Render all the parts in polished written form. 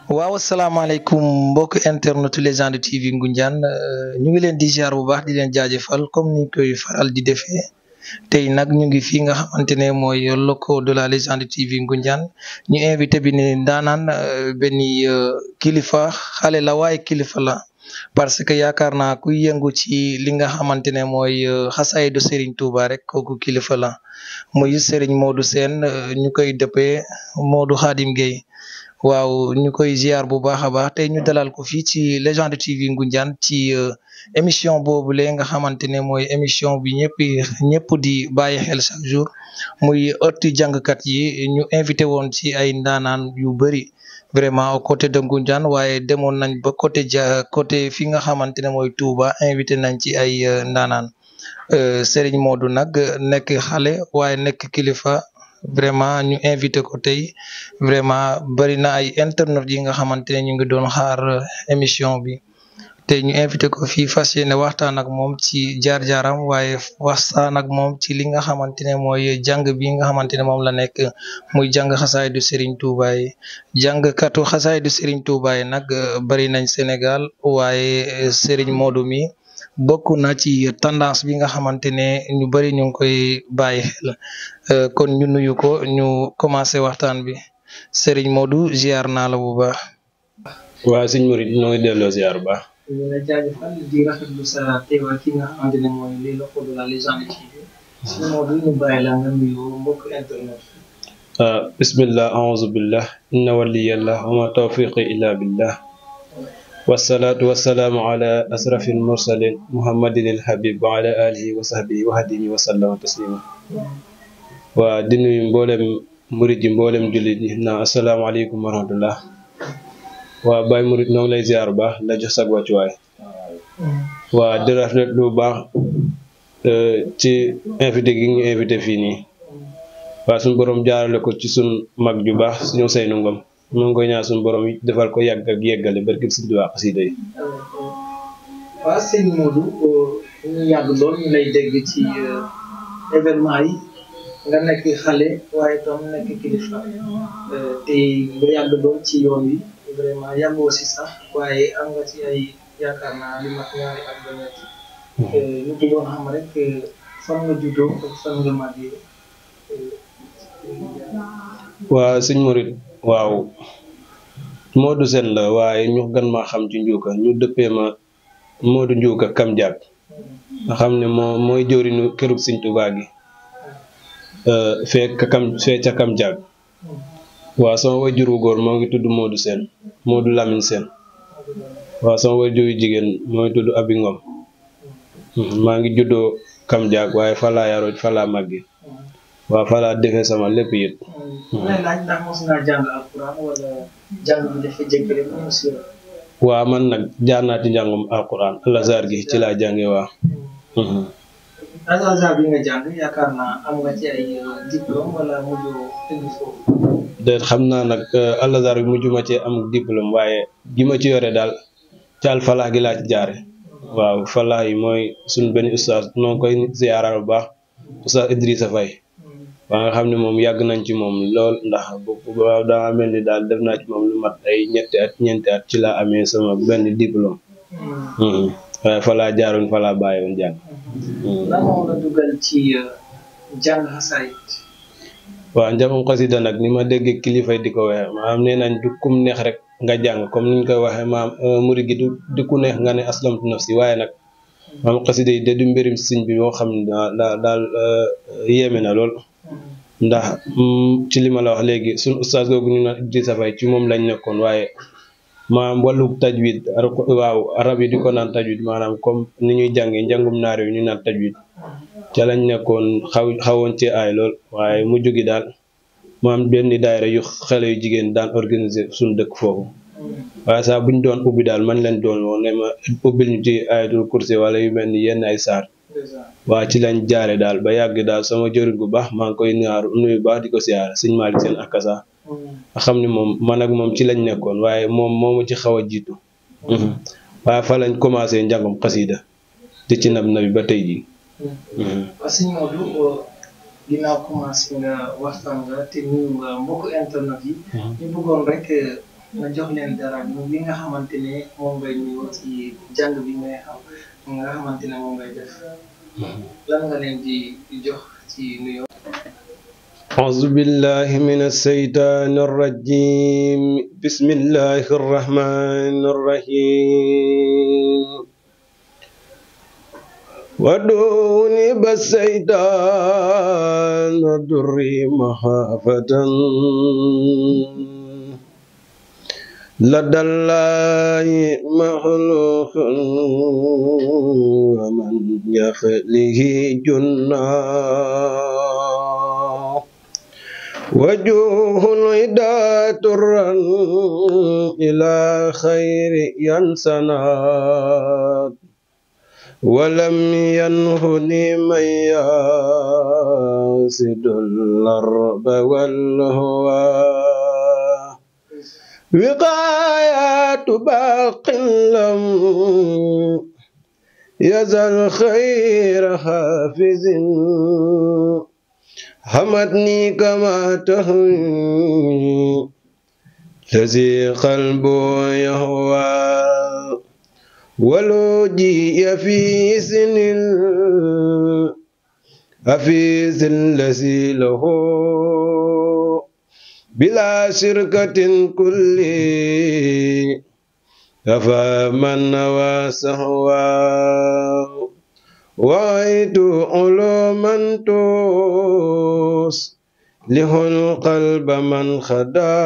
waaw asalaamaaleykum mbokk internet Légende TV Ngoundiane ñu ngi leen di ziar bu baax di leen jaajëfal comme ni koy faral di defee tey nag ñu ngi fi nga xamante ne mooy locaux de la Légende TV Ngoundiane ñu invité bi ne ndaanaan benn kilifa xale la waaye kilifa la parce que yaakaar naa kuy yëngu ci li nga xamante ne mooy xasaydu Serigne Touba rek kooku kilifa la muy Serigne Modou Sène ñu koy dëppee Modou Khadim Gueye. waaw ñu koy ziar bu baax a baax tey ñu dalal ko fii ci Légende TV Ngoundiane ci émission boobule nga xamante ne mooy émission bi ñëpp di bàyyi xel chaque jour muy ëtti jàngkat yi ñu invité woon ci ay ndaanaan yu bëri vraiment au côté de Ngoundiane waaye demoon nañ ba côté fi nga xamante ne mooy Touba invité nañ ci ay ndaanaan Serigne Modou nag nekk xale waaye nekk kilifa. Vraiment ñu invité ko tey vraiment bari na ay internet yi nga xamante ne ñu ngi doon xaar émission bi tey ñu invité ko fii fas yéene waxtaan ak moom ci jaar-jaaram waaye waxtaan ak moom ci li nga xamante ne mooy jàng bi nga xamante ne moom la nekk muy jàng xasaydu Serigne Touba yi jàngkatu xasaydu Serigne Touba yi nag bari nañ Sénégal waaye Serigne Modou mi bokk na ci tendance bi nga xamante ne ñu bari ñu ngi koy bàyyi xel kon ñu nuyu ko ñu commencé waxtaan bi Serigne Modou ziar naa la bu baax. waaw sëñ Mouride ñoo ngi delloo ziar bu baax. ñu ngi lay jaajëfal di rafetlu sa teewaay ki nga xamante ne mooy les locaux de la Légende TV. Serigne Modou ñu bàyyi la nga nuyu mbokk internet. bismillah aouzu billah inna waliyallah wa ma tawfiqi illa billah. wasalaatu wasalaamu ala asrafil mursalin muhammadinil habib wa ala alihi wa sahbihi wa hadimi wa sallama taslima. waa di nuyu mboolem murid yi mboolem jullit yi na asalaamaaleykum wa rahmatullah. waa Baye Murid ñoo ngi lay ziar bu baax la jox sag wàccuwaay. waa di rafetlu bu baax ci invité gi ñu invité fii nii. waa suñu borom jaarale ko ci suñ mag ju baax suñu Seynu Ngom mu ngi koy ñaan suñu borom yi defal ko yàgg ak yeggale barkib Sëñ Tuubaa xasida yi. waaw sëñ Modou ñu yàgg lool ñu lay dégg ci événement yi nga nekk xale waaye tam nekk kilifa te nga yàgg lool ci yoon wi vraiment yàggoo si sax waaye am nga ci ay yaakaar naa li mat ñaari at ba ñett ñu ci doon xam rek fan nga juddoo ak fan nga màggee. waaw sëñ Mouride waaw Modou Sène la waaye ñu gën maa xam ci njuuka ñu dëppee ma Modou Njuuka kam jàpp nga xam ne mooy jëwriñu kërug Sëñ Tuubaa gi fee ca kam jàpp waaw sama wajur wu góor moo ngi tudd Modou Sène Modou Lamine Sène waaw sama wajur yu jigéen moo ngi tudd Abi Ngom maa ngi juddoo kam jàpp waaye fa laa yaroo fa laa màgge waaw fa laa defee sama lépp it. ndax mos ngaa jàng alquran wala jàng bi dafa jéggale mu si waaw man nag jaar naa ci njàngum alquran Al-Azhar gi ci laa jàngee waaw. Al-Azhar bi nga jàng yaakaar naa am nga ci ay diplôme wala mujjoo tëgg foofu. déet xam naa nag Al-Azhar bi mujjuma ci am diplôme waaye gi ma ci yore daal ci Al-Falah gi laa ci jaare waaw Falah yi mooy suñ benn ustaas noo ngi koy ziyaaral bu baax ustaas Idrissa Faye waa nga xam ne moom yàgg nañ ci moom lool ndax waaw daa mel ni daal def naa ci moom lu mat ay ñeenti at ci laa amee sama benn diplôme. waaye fa laa jaaroon fa laa bàyyi woon jàng. lan moo la dugal ci jàng xasaayid. waaw njàngum xasida nag ni ma déggee kilifa di ko waxee maanaam nee nañ du kum neex rek nga jàng comme niñ koy waxee maam murid gi du ku neex nga ne aslamtu nafsi waaye nag maam xasida yi de du mbirum sëñ bi moo xam ne daal yéeme na lool. ndax ci li ma la wax léegi suñu ustaas googu ñu naan Idrissa Faye ci moom lañ nekkoon waaye maanaam wàllu tajwid waaw arab yi di ko naan tajwid maanaam comme ni ñuy jàngee njàngum naar yi ñu naan tajwid ca lañ nekkoon xawoon ci ay lool waaye mu jógi daal maam benn daayira yu xale yu jigéen daan organiser suñu dëkk foofu waaye saa buñ doon ubbi daal man leen doon woon ne ma ubbil ñu ci ayatul kursi wala yu mel ni yenn ay saar waa ci lañ jaare daal ba yàgg daal sama jëriñ bu baax maa ngi koy nuyu baax di ko siyaare sëñ Malick Sène ak Kasa nga xam ne moom man ak moom ci lañ nekkoon waaye moom moomu ci xaw a jiitu waaye fa lañ commencé njàngum xasida di ci nab nabi ba tey jii. sëñ Modou ginnaaw commencé nga waxtaan nga te nuyu nga mbokk internet yi. ñu bëggoon rek nga jox leen dara li nga xamante ne moom ngay ñëw ci jàng bi ngay xam nga xamante ne moom ngay def lan nga leen di jox ci nuyoo. أعوذ بالله من الشيطان الرجيم بسم الله الرحمن الرحيم ودوني بالشيطان ضري محافة لدى الله مخلوق ومن يخله جنة وجوه العدا ترا إلى خير ينسنات ولم ينهني من ياسد الأرب والهوى وقايات باق لم يزل خير حافظ حمدني كما تهوي الذي قلبه يهوى ولو جيء في سن الحفيظ الذي له بلا شركة كل كفى من نوى سهوى وعيت علوما تصلح القلب من خدا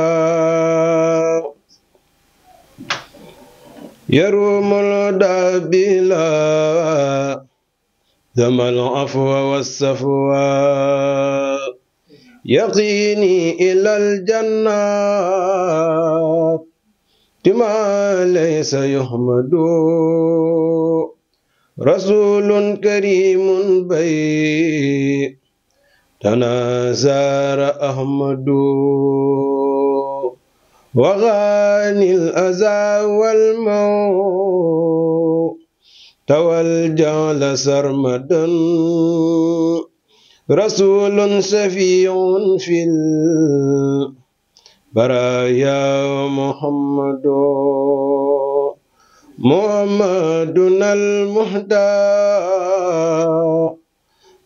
يروم الهدى بلا ذم العفو والصفوى يقيني إلى الجنات بما ليس يحمد رسول كريم بي تنازار أحمد وغاني الأذى والموت والجعل سرمدا رسول شفيع في البرايا محمد محمدنا المهدى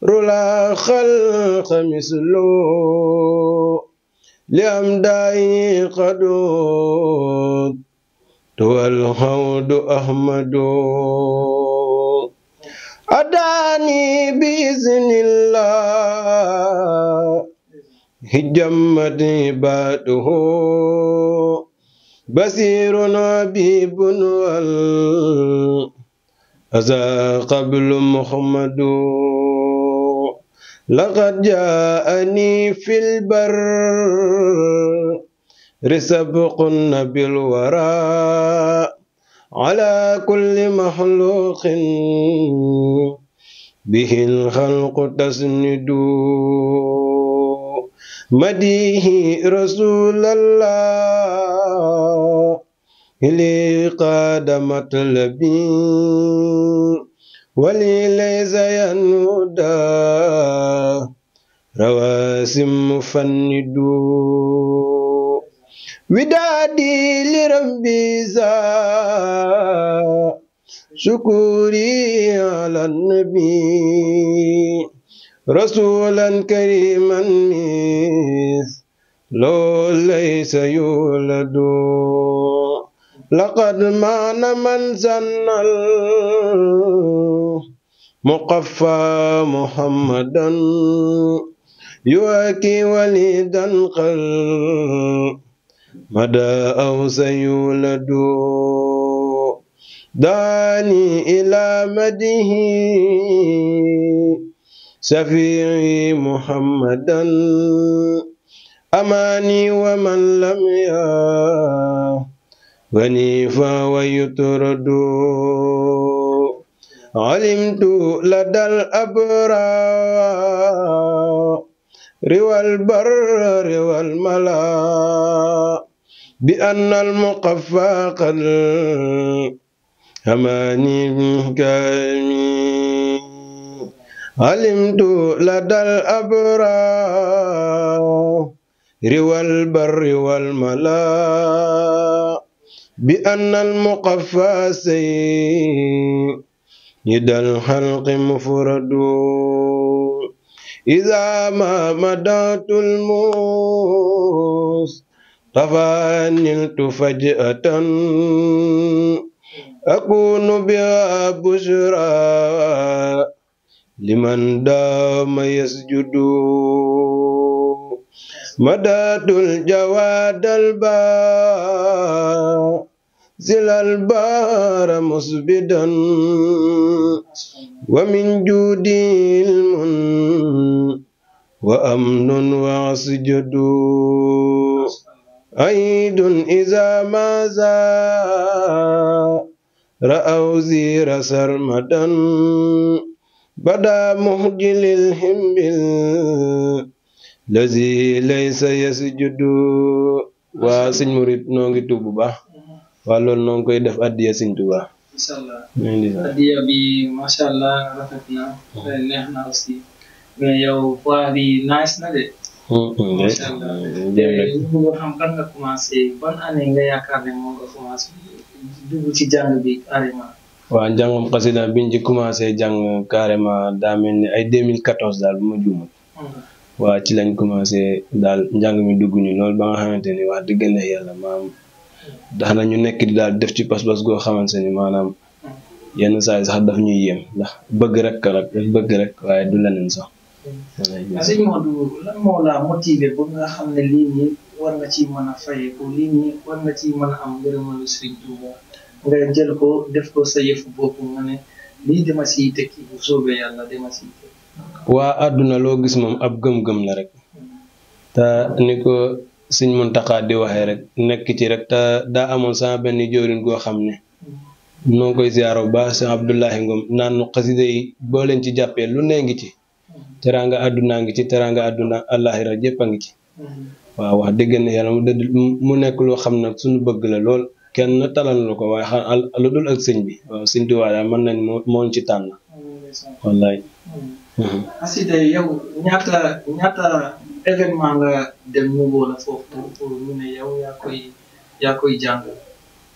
رلا خلق مثله لأمدائي قدود والحوض أحمد أداني بإذن الله هجمت عباده بصير حبيب والأذى قبل محمد لقد جاءني في البر سبق بالورى على كل مخلوق به الخلق تسند مديه رسول الله إلي قاد مطلبي ولي ليس ينودى رواسم مفند ودادي لربي زا شكوري على النبي رسولا كريما لو ليس يولد لقد مان من زن المقفى محمدا يواكي وليدا قل مدى أو سيولد داني إلى مده شفيعي محمدا أماني ومن لم يغني فهو يطرد علمت لدى الأبرار والبر والملا بأن المقفى قد أماني بكامي علمت لدى الأبرار روى البر والملا بأن المقفى سيد الخلق مفرد إذا ما مدات المصطفى نلت فجأة أكون بها بشرى لمن دام يسجد مدات الجواد زل البار مسبدا ومن جود علم وأمن وسجد عيد إذا ما رأوا زير سرمدا بدا مهجل الهم الذي ليس يسجد وسن مريد نونغي توب با loolu noo ngi koy def addiya Sëñ Tuubaa. incha allah addiya bi macha allah rafet na neex na aussi mais yow voix bi nice na de. macha allah ñu bëggoon xam kan nga commencé ban année nga yaakaar ne moom nga commencé dugg ci jàng bi carrément. waaw njàngam xasida biñ ci commencé jàng carrément daa mel ni ay 2014 daal bu ma juumul. waaw ci lañ commencé daal njàng mi dugg ñu loolu ba nga xamante ni wax dëgg na yàlla maam. ndax na ñu nekk di daal def ci pas-pas goo xamante ni maanaam yenn saa yi sax daf ñuy yéem ndax bëgg rek waaye du leneen sax. Sëñ Modou lan moo la motivé ba nga xam ne lii nii war nga ci mën a fayeeku lii nii war nga ci mën a am ngërëmalu Sëñ Tuubaa nga jël ko def ko sa yëfu bopp nga ne lii dama siy tekki bu soobee yàlla dama siy tekki. waa àdduna loo gis moom ab gëm-gëm la rek te ni ko Sëñ Muntaxa di waxee rek nekk ci rek te daa amoon sama benn jëwriñ goo xam ne noo ngi koy ziyaaro bu baax Sëñ Abdoulahi Ngom naan nu xasida yi boo leen ci jàppee lu nee ngi ci teraanga àdduna ngi ci teraanga àdduna àllaaxira yépp a ngi ci. waaw wax dëgg ne yàlla mu nekk loo xam ne suñu bëgg la lool kenn talal la ko waaye xam lu dul ak sëñ bi waaw Sëñ Tuubaa daal mën nañ moo ci tànn wallaay. xasida yow ñaata événement nga dem mu wóola foofu pour ñu ne yow yaa koy jàng.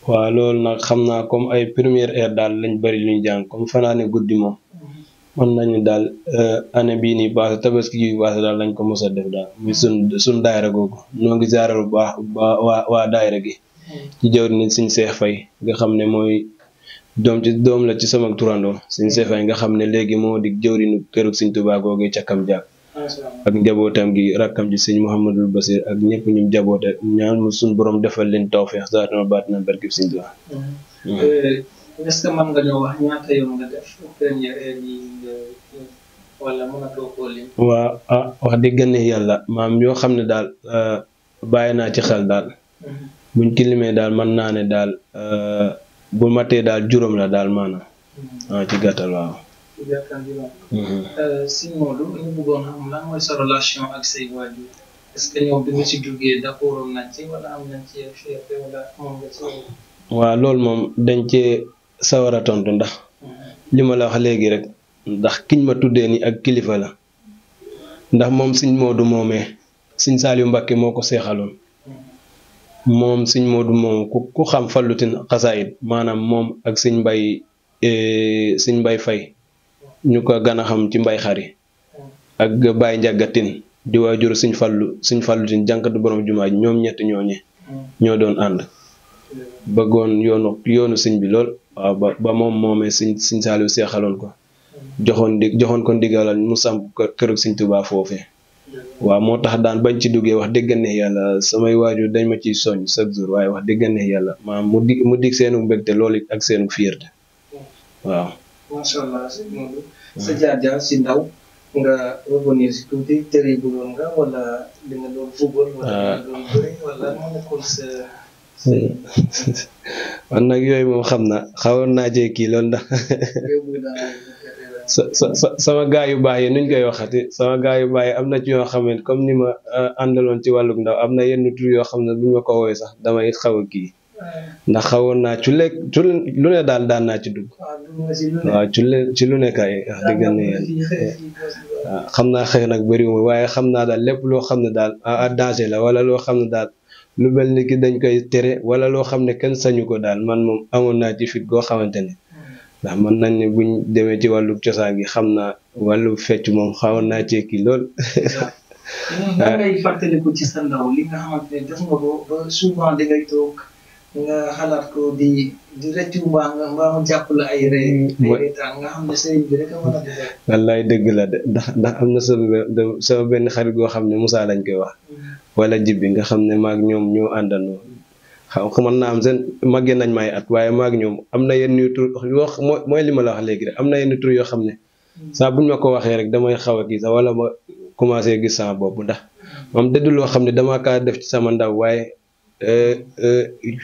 waaw loolu nag xam naa comme ay première heure daal lañ bari luñ jàng comme fanaane guddi moom mën nañu daal année bii nii passé tabaski yi passé daal lañ ko mos a def daal muy sun daayira googu ñoo ngi jaaral bu baax waa daayira gi ci jawri ni Sëñ Seex Fay nga xam ne mooy doom la ci sama turandoo Sëñ Seex Fay nga xam ne léegi moo di jawrinu kërug Sëñ Tuubaa googu ca Kam Jaag ak njabootam gi rakkam ji Sëñ Mouhamadul Basir ak ñëpp ñu jaboote ñaan mu suñ borom defal leen tawfeex zaatama baatina barkib Sëñ Tuubaa. est-ce que mën nga ñoo wax ñaata yoon nga def première heure yi wala mënatoo koo lim. waaw wax dëgg yàlla maam yoo xam ne daal bàyyi naa ci xel daal buñ ci limee daal mën naa ne daal bu matee daal juróom la daal maanaam ci gàttal waaw. Sëñ Modou ñu bëggoon xam lan mooy sa relation ak say waajur est-ce que ñoom bi nga ci jógee d'accord nañ ci wala am nañ ci fierté wala moom nga ci. waaw loolu moom dañ cee sawar a tontu ndax li ma la wax léegi rek ndax kiñ ma tuddee ni ak kilifa la ndax moom Sëñ Modou moomee Sëñ Saaliw Mbàkke moo ko seexaloon moom Sëñ Modou moom ku xam fallutin xasaayit maanaam moom ak Sëñ Mbay Fay ñu ko gën a xam ci mbay xari ak Baay Njàggatin di waajur Sëñ Fallutin jànkatu borom jumaa ji ñoom ñett ñooñe ñoo doon ànd bëggoon yoonu sëñ bi lool waaw ba moom moomee Sëñ Saaliw seexaloon ko joxoon ko ndigalal mu samp kërug Sëñ Tuubaa foofee waaw moo tax daan bañ ci duggee wax dëgg ne yàlla samay waajur dañ ma ciy soññ chaque jour waaye wax dëgg ne yàlla maam mu dig seenu mbégte loolu ak seenu fierté waaw. macha allah Sëñ Modou sa jaar-jaar si ndaw nga revenir si tuuti terrible woon nga wala li nga doon football wala li nga doon bëri wala moo nekkoon sa. man nag yooyu moom xam na xawoon naa cee kii loolu ndax sama gaa yu baax yi nuñ koy waxati sama gaa yu baax yi am na ci yoo xam ne comme ni ma àndaloon ci wàllug ndaw am na yenn tur yoo xam ne buñ ma ko woowee sax damay xaw a kii ndax xawoon naa ci lu ne daal daan naa ci dugg waaw ci lu ne kay wax dëgg waaw xam naa xëy nag bëriwuma waaye xam naa daal lépp loo xam ne daal à danger la wala loo xam ne daal lu mel ni ki dañ koy tere wala loo xam ne kenn sañu ko daal man moom amoon naa ci fit goo xamante ne ndax man nañ ne buñ demee ci wàllu cosaan gi xam naa wàllu fecc moom xawoon naa cee kii lool. da ngay fàttaliku ci sa ndaw li nga xamante ne def nga ko ba souvent da ngay toog nga xalaat ko di rëccu mbaa mu jàpp la ay reetaan nga xam ne sëriñ bi rek a mën a defee. wallaay dëgg la de ndax am na sama benn xarit goo xam ne Moussa lañ koy wax. wala Jibi nga xam ne maag ñoom ñoo àndandoo. mën naa am seen màggee nañ may at waaye maag ñoom am na yenn tur yoo mooy li ma la wax léegi rek am na yenn tur yoo xam ne saa buñ ma ko waxee rek damay xaw a kii sax wala ma commencé gis sama bopp ndax moom dëdd loo xam ne dama kaa def ci sama ndaw waaye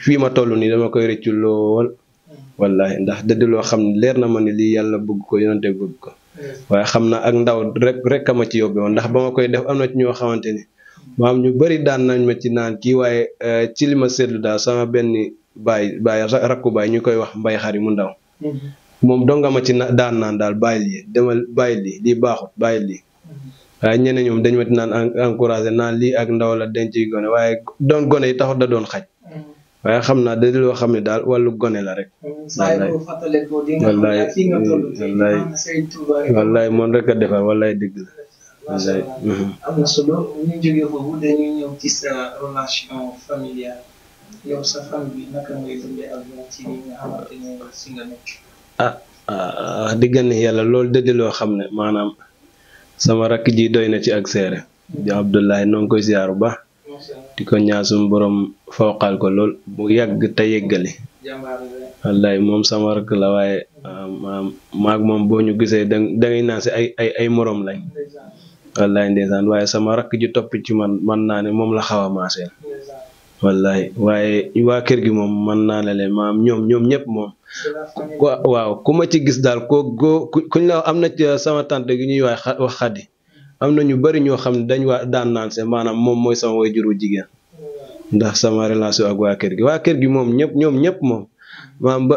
fii ma toll nii dama koy rëccu lool wallahi ndax dëdd loo xam ne leer na ma ne lii yàlla bëgg ko yonante bëgg ko waaye xam na ak ndaw rek a ma ci yóbbe woon ndax ba ma koy def am na ci ñoo xamante ni maam ñu bëri daan nañ ma ci naan kii waaye ci li ma seetlu daal sama benn baay rakku baay ñu koy wax mbay xari mu ndaw moom donga ma ci daan naan daal bàyyi lii demal bàyyi lii lii baaxut bàyyi lii waaye ñeneen ñoom dañ ma ci naan encouragé naan lii ak ndaw la denc gone waaye doon gone yi taxut da doon xaj waaye xam naa da loo xam ne daal wàllu gone la rek wallaay moom rek a defar wallaay dëgg la wallaay am na solo ñu jógee foofu dañuy ñëw ci sa relation familiale yow sa famille bi naka ngay dundee ak ñoom ci li nga xamante ne si nga nekk diggante yàlla loolu dëgg loo xam ne maanaam sama rakk ji doy na ci ak seere di Abdoulaye noo ngi koy ziar bu baax di ko ñaan suñu borom fawqal ko lool bu yàgg te yeggali wallaay moom sama rakk la waaye maag moom boo ñu gisee dangay naan si ay morom lañ wallaay ndeysaan waaye sama rakk ji topp ci man naa ne moom la xaw a maaseel wallaay waaye waa kër gi moom man naa ne leen maam ñoom ñëpp moom waaw ku ma ci gis daal kuñ la am na ci sama tante gi ñuy wax Xadi am na ñu bari ñoo xam ne dañ daan naan se maanaam moom mooy sama waajuru jigéen ndax sama relation ak waa kër gi moom ñoom ñëpp moom maam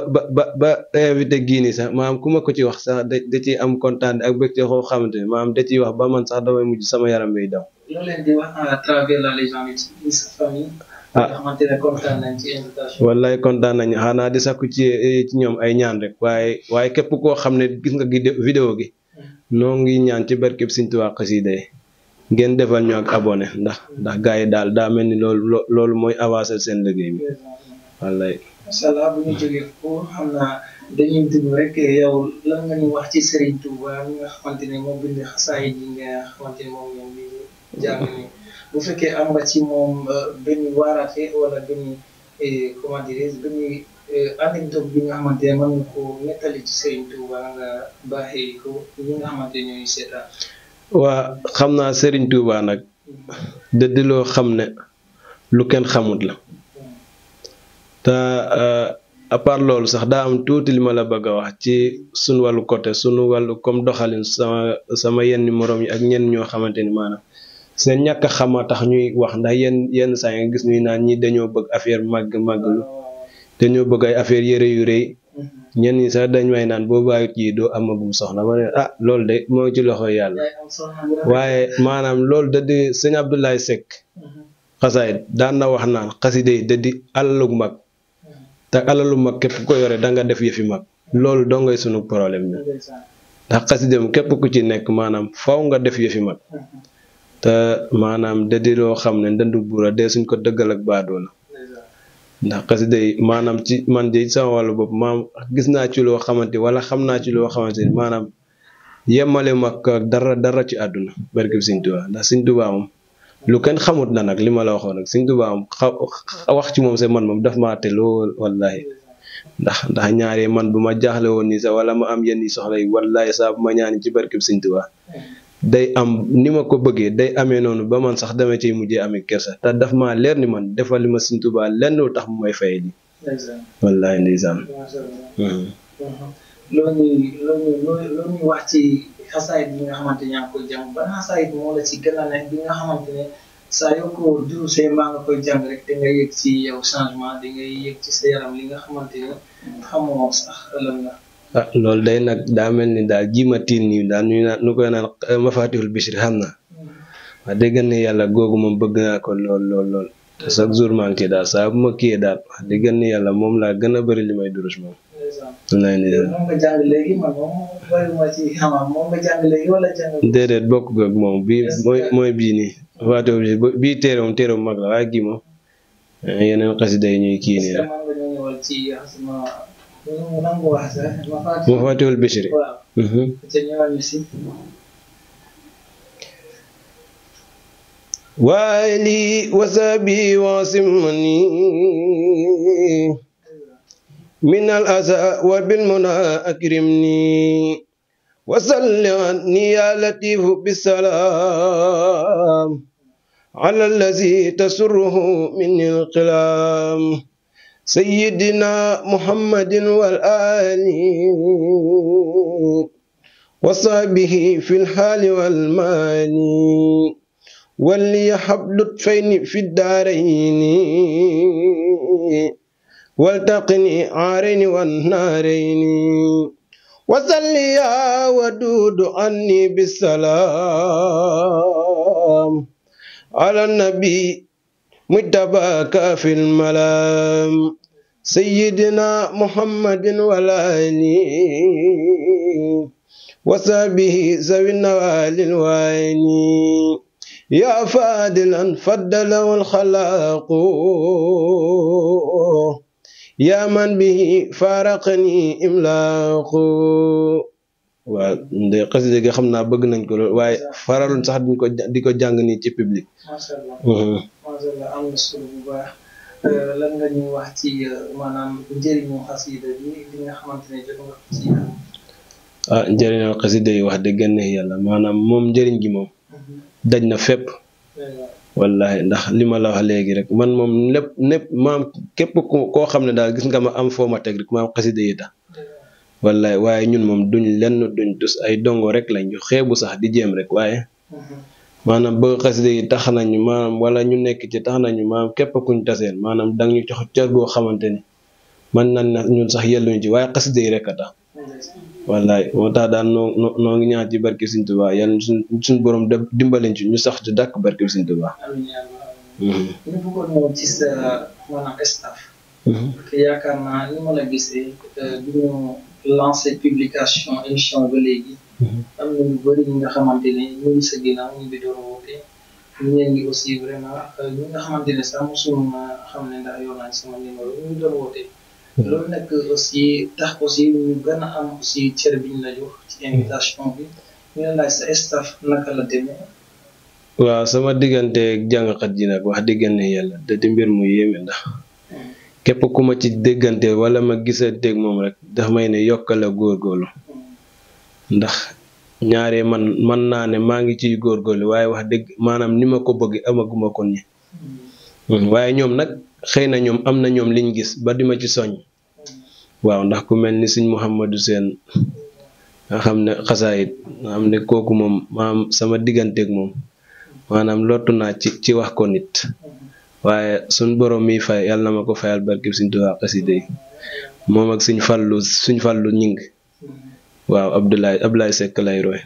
ba invité gii nii sax maam ku ma ko ci wax sax da ciy am kontaan ak bëgte xoo xamante ne maam da ciy wax ba man sax damay mujj sama yaram bay daw. loo leen di wax à travers la légende ci sa famille. xamante ne kontaan nañ ci invitation. wallaay kontaan nañ xanaa di sakku ci ñoom ay ñaan rek waaye képp koo xam ne gis nga vidéo gi. noo ngi ñaan ci barkeb Sëriñ Tuubaa xasida yi ngeen defal ñu ak abonné ndax gars yi daal daa mel ni loolu mooy avancer seen liggéey bi wallaay. macha allah bu ñu jógee foofu xam naa dañuy dugg rek yow lan nga ñu wax ci Serigne Touba mi nga xamante ne moom bind xasaayid yi nga xamante ne moom ngeen di jàng ni bu fekkee am nga ci moom benn waaraate wala benn comment dirais-je benn anecdote bi nga xamante ne mën nga ko nettali ci Serigne Touba nga baaxee ko ñi nga xamante ne ñooy seetaan. waa xam naa Serigne Touba nag dëdd loo xam ne lu kenn xamut la te à part loolu sax daa am tuuti li ma la bëgg a wax ci sunu wàllu côté sunu wàllu comme doxalin sama yenn morom yi ak ñenn ñoo xamante ni maanaam seen ñàkk a xama tax ñuy wax ndax yenn saa nga gis ñuy naan ñi dañoo bëgg affaire màggalu dañoo bëgg ay affaire yëre yu rëy ñenn ñi sax dañ may naan boo bàyyut yi doo amagum soxna ma ne loolu de moo ngi ci loxo yàlla waaye maanaam loolu da di sëñ Abdoulaye Seck xasaayid daan na wax naan xaside yi da di alalu mag te alalu mag képp ko yore da nga def yëfi mag loolu doo ngay sunu problème bi ndax xaside moom képp ku ci nekk maanaam faw nga def yëfi mag te maanaam da di loo xam ne ndandu buura dee suñ ko dëggal ak baadoo la ndax xasida yi maanaam ci man de sama wàllu bopp maam gis naa ci loo xamante wala xam naa ci loo xamante ni maanaam yemale mag ak dara ci àdduna barke bi Sëriñ Tuubaa ndax Sëriñ Tuubaa moom lu kenn xamut na nag li ma la waxoon nag Sëriñ Tuubaa moom wax ci moom se man moom daf maa te lool wallahi ndax ñaare man bu ma jaaxle woon nii sax wala ma am yenn soxla yi wallahi saa bu ma ñaani ci barke bi Sëriñ Tuubaa day am ni ma ko bëggee day amee noonu ba man sax dama ciy mujjee amee kersa te daf maa leer ni man defal li ma Sëriñ Tuubaa lenn lu tax mu may fay di wallahi ndeysaan loo ñuy wax ci xasaayid bi nga xamante ne yaa ngi koy jàng ban xasaayid moo la ci gën a nekk bi nga xamante ne saa yoo ko durusee maa nga koy jàng rek da ngay yëg ci yow changement da ngay yëg ci sa yaram li nga xamante ne xamoo sax lan la. loolu day nag daa mel ni daal ji ma tiin nii daal nu koy naan mafatihul bichri xam na wax dëgg ne yàlla googu moom bëgg naa ko lool te chaque jour maa ngi ci daal saa bu ma kiyee daal wax dëgg ne yàlla moom laa gën a bëri li may durus moom. moom nga jàng léegi man moom bëriwuma ci xamam moom nga jàng léegi wala jàng. déedéet bokk goog moom bii mooy bii nii mafatihul bichri bii téere mag la waaye gii moom yeneen xasida yi ñuy kii nii rek. mafatihul bichri waali wasabi wasimani min al asa wa bil muna akrimni wasalli anni ya latifu bisalam ala allazi tasurruhu minni alqilam sayyidina muhammadin wal ali wa sahbihi fil hali wal mali وليحب لطفين في الدارين والتقني عارين والنارين وصلي يا ودود عني بالسلام على النبي متباك في الملام سيدنا محمد والآلي وصحبه ذوي النوال الوين يا فاضلا فضله الخلاق يا من به فارقني إملاق waaw de xasida gi xam naa bëgg nañ ko lool waaye faraloon sax di ko jàng nii ci public. macha allah macha allah am na solo bu baax lan nga ñuy wax ci maanaam njëriñu xasida bi li nga xamante ne jot nga ci. njëriñu xasida yi wax dëgg yàlla maanaam moom njëriñ gi moom. daj na fépp wallahi ndax li ma la wax léegi rek man moom lépp maam képp koo xam ne daal gis nga ma am foo ma teg rek maam xasida yi tax wallahi waaye ñun moom duñ lenn duñ tus ay dongo rek lañ ñu xeebu sax di jéem rek waaye maanaam bëgg xasida yi tax nañu maanaam wala ñu nekk ci tax nañu maanaam képp kuñ taseen maanaam dang ñu jox cër goo xamante ni man nañ na ñun sax yelluñu ci waaye xasida yi rek a tax wallaay moo tax daal noo ngi ñaan ci barke Sëriñ Tuubaa yàlla suñ borom dimbaliñ ci ñu sax ci dàkk barke Sëriñ Tuubaa. ñu bëggoon ñëw ci sa maanaam staff. parce que yaakaar naa ni ma la gisee bi ñu lancé publication émission ba léegi. am na ñu bëri ñi nga xamante ne ñu ngi sa ginnaaw ñu ngi doon woote ñeneen ñi aussi vraiment ñi nga xamante ne sax mosuñu xam ne ndax yor naa sama numéro ñu ngi doon woote. loolu nag aussi tax aussi ñu gën a am aussi cër bi ñu la jox ci invitation bi ñu ne laaj sa staff naka la demee. waaw sama diggante jàngkat ji nag wax diggante yàlla te di mbir mu yéeme ndax képp ku ma ci déggante wala ma gisanteeg moom rek daf may ne yokkal a góorgóorlu ndax ñaare man naa ne maa ngi ciy góorgóorlu waaye wax dëgg maanaam ni ma ko bëgg amaguma ko ni waaye ñoom nag xëy na ñoom am na ñoom liñ gis ba di ma ci soñ waaw ndax ku mel ni sëñ Mouhamadou Sène nga xam ne xasaayit nga xam ne kooku moom maam sama digganteeg moom maanaam lottu naa ci wax ko nit waaye suñ borom mi fay yàlla na ma ko fayal barkib Sëñ Tuubaa xasida yi moom ak suñ fallu ñing waaw Abdoulaye Seck lay roy